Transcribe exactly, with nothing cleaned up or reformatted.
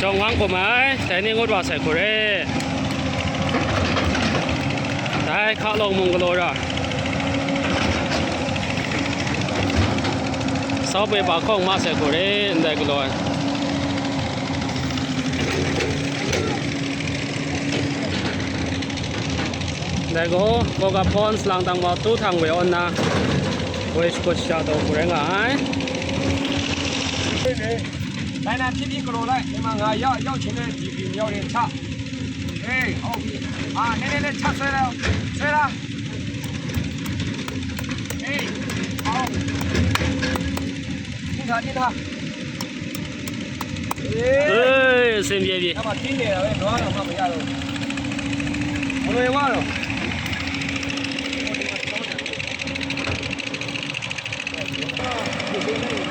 Ngang hkum ai, dai ni ngut wa sai hku re. Dai hka long mung galaw ra. Sau poi pa hkawng ma sai hku re, ndai galaw ai. Ndai gaw, Coca Pond salang tang mau tu htang woi awn na, woi shakut shada taw hku rai nga ai. Bai na hpyi hpyi galaw lai, hkye ma nga, yau, yau hte ne, byi byi myau re hta. Hei, au, a, ne, ne, ne, hta soi la, soi la. Hei, au. Ning hta, ning hta. Hei, အဆင်ပြေပြီ။ အဲ့မှာတင်းနေရပဲ နွားတော့မှမရတော့ဘူး။ ဘယ်လိုရတော့။